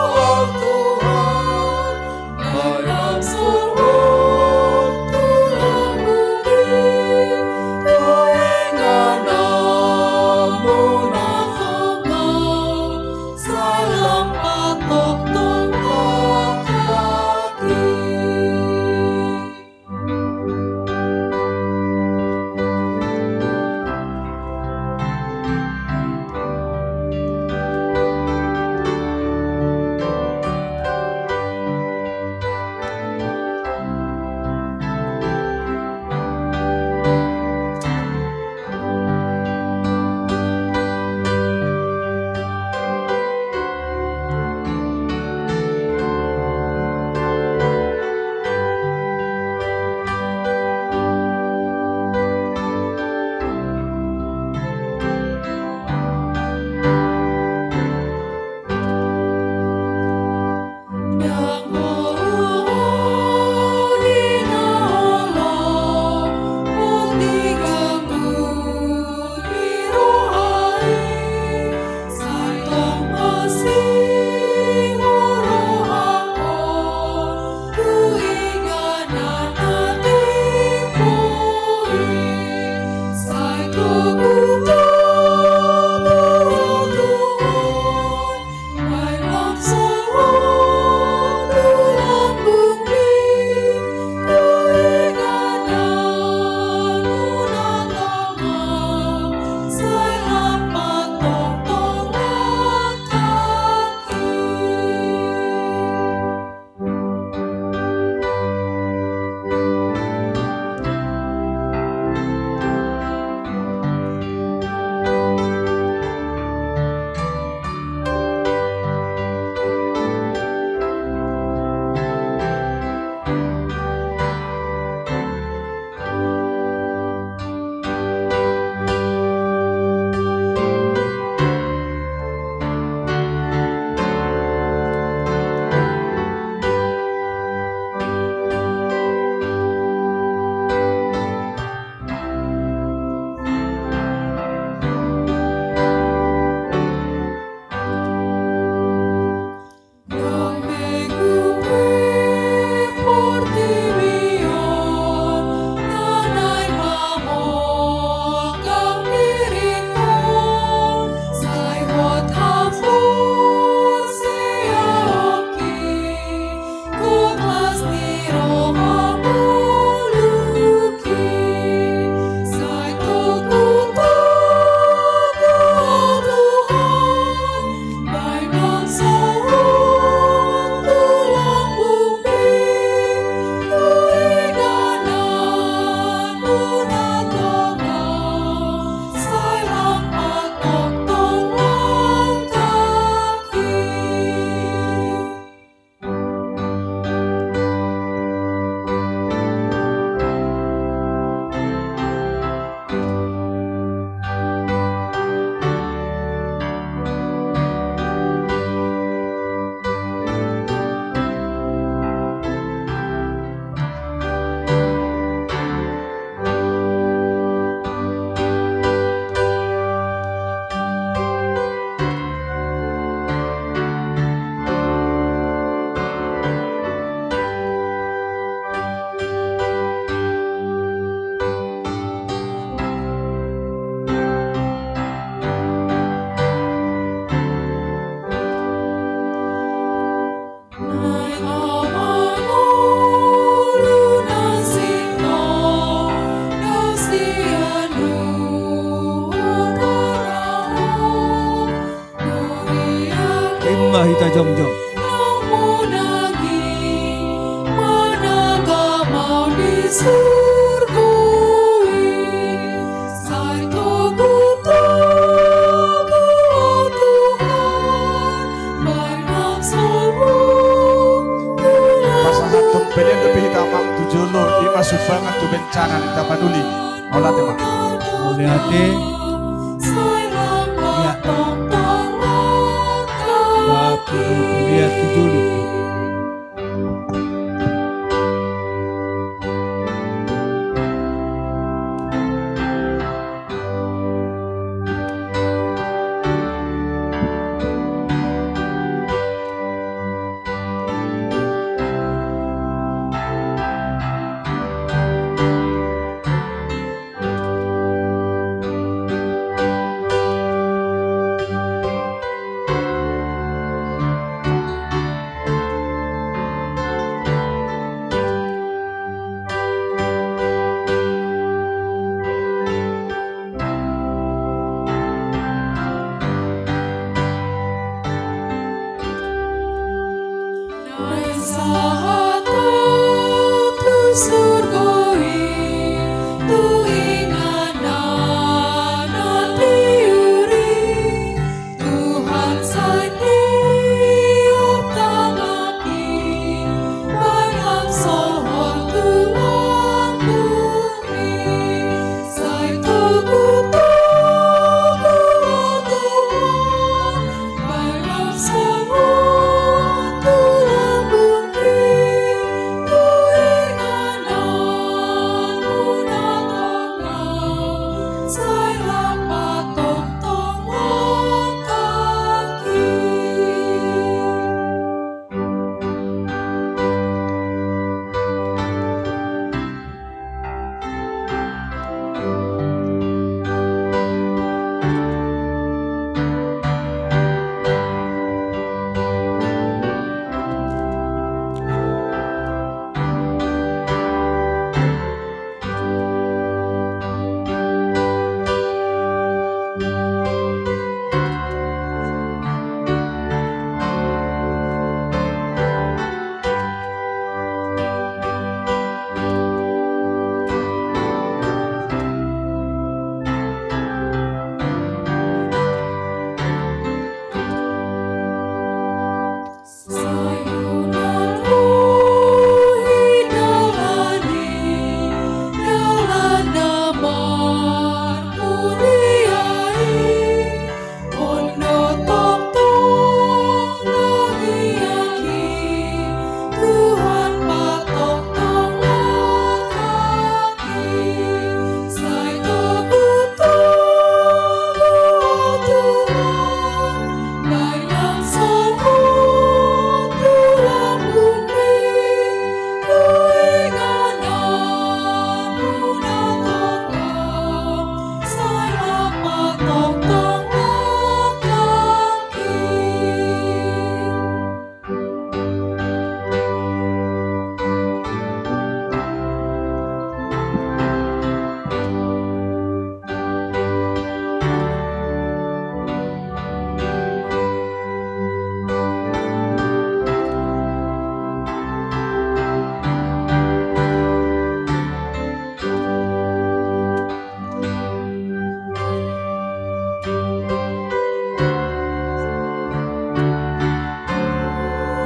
ho Tuhan, manang songon tulang buli. Jongjong. Pasahathon pelean dope hita amang tu jolo, i ma sumbangan tu bencana ni Tapanuli. Mauliate ma. Mauliate. Ia. Ia tu jolo.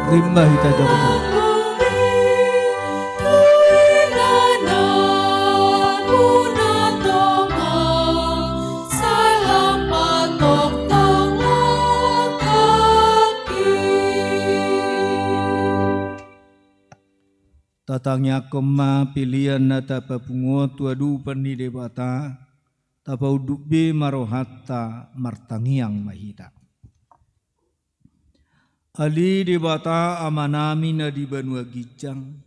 Rima hita jawab. Tatangiangkon ma pelean na tapapungu tu adopan ni Debata, tapaunduk be ma rohanta, martangiang ma hita. Ale Debata Amanami na di banua ginjang,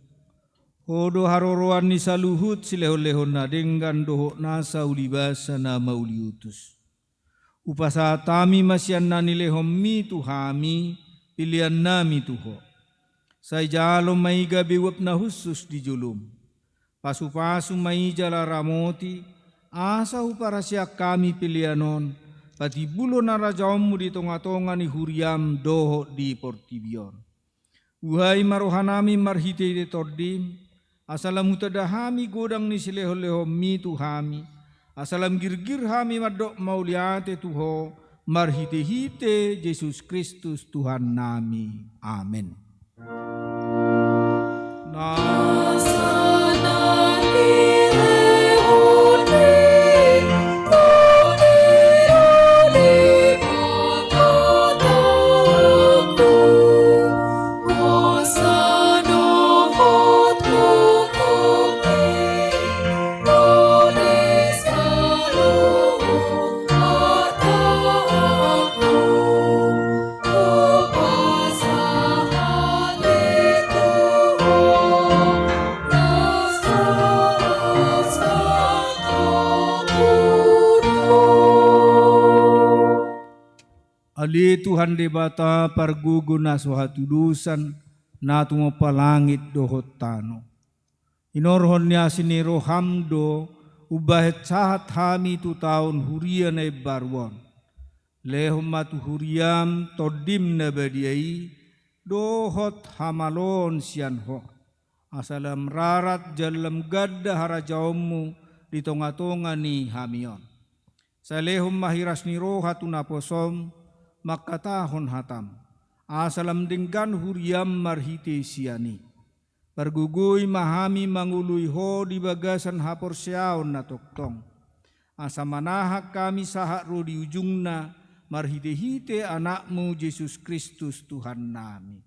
Ho do haroroan ni saluhut silehonlehon na denggan dohot nasa ulibasa na mauliutus. Hupasahat hami ma sian na nilehonMi tu hami peleannami tu Ho. Sai jalo ma i gabe uap na hushus di joloM. Pasupasu ma i jala ramoti, asa huparasiak hami pelean on, patimbulhon harajaonmu di tongatonga ni huriam dohot di portibi on. Buhai ma rohanami marhitehite Tondim, asa lam hutanda hami godang ni silehonlehonmi tu hami, asa lam girgir hami mandok mauliate tu Ho, marhitehite Jesus Kristus Tuhannami. Amen. Ale Tuhan Debata, pargogo na so hatudosan, na tumompa langit dohot tano. Hinorhon ni asi ni roham do umbahen sahat hami tu taon huria na imbaru on. Lehon ma tu huriam Tondim na badia i, dohot hamaloon sian Ho, asa lam rarat jala lam ganda harajaonmu di tongatonga ni hami on. Sai lehon ma hiras ni roha tu naposom mangkatahon hatam, asa lam denggan huriam marhite sian i. Pargogoi ma hami mangoloi Ho di bagasan haporseaon na tongtong, asa manahan hami sahat ro di ujungna, marhitehite Anakmu Jesus Kristus Tuhannami.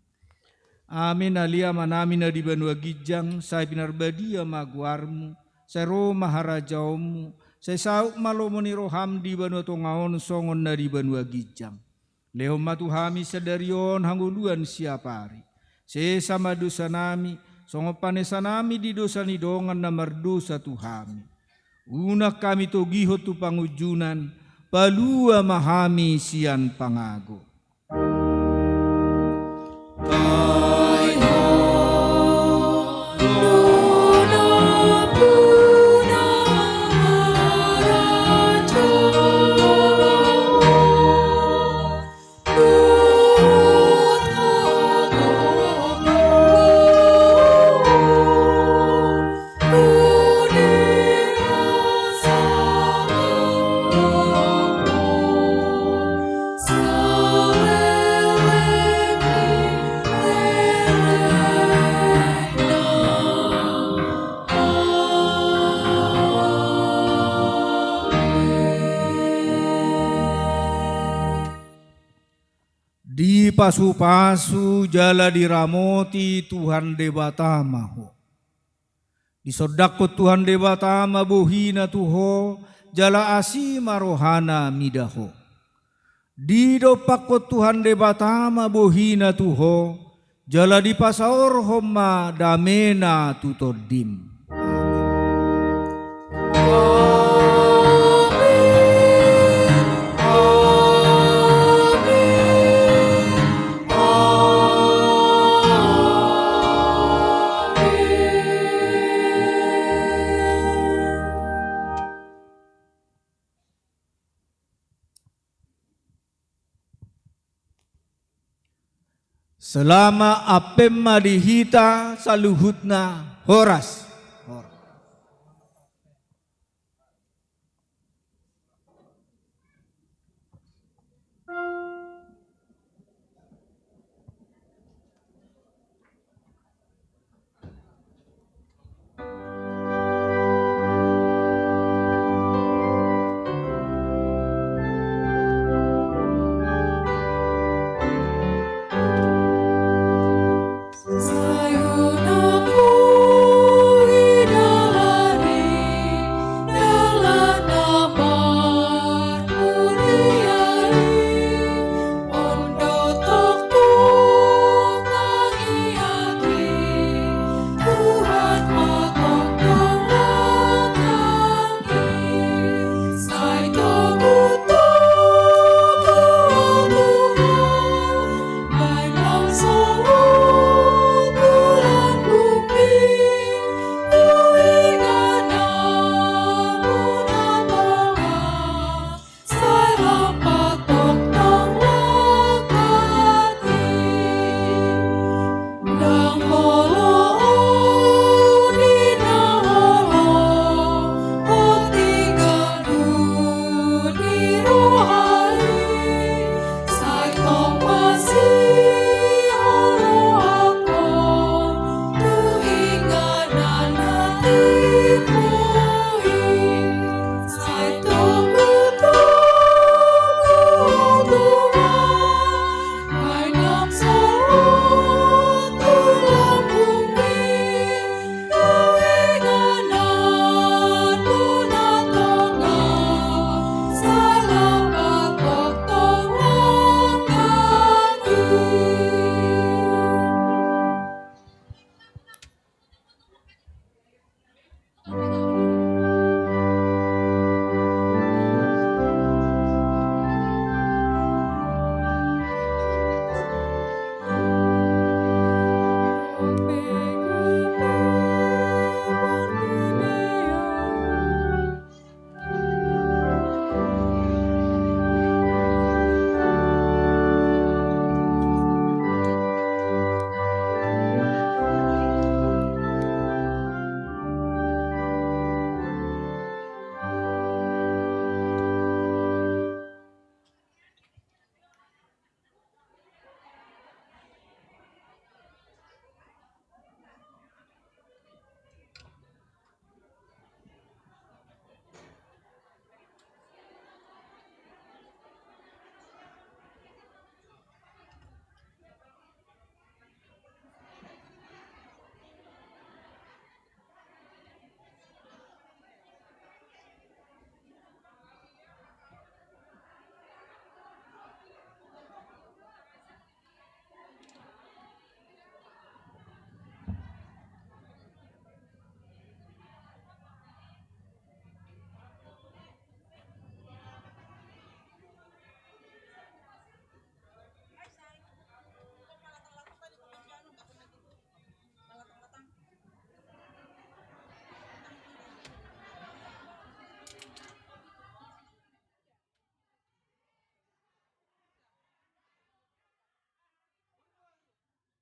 Amen. Ale Amanami na di banua ginjang, sai pinarbadia ma goarmu, sai ro ma harajaonmu, sai saut ma lomo ni roham di banua tonga on songon na di banua ginjang. Lehon ma tu hami sadari on hangoluan siapari. Sesa ma dosanami, songon panesanami di dosa ni dongan na mardosa tu hami. Unang hami togihon tu pangunjunan, palua ma hami sian pangago. Dipasupasu jala diramoti Tuhan Debata ma ho. Disondanghon Tuhan Debata ma bohina tu ho, jala asi ma rohana mida ho. Didompakhon Tuhan Debata ma bohina tu ho, jala dipasaorhon ma damena tu tondim. Amen. Amen. Amen. Salama ampen ma di hita saluhutna, horas.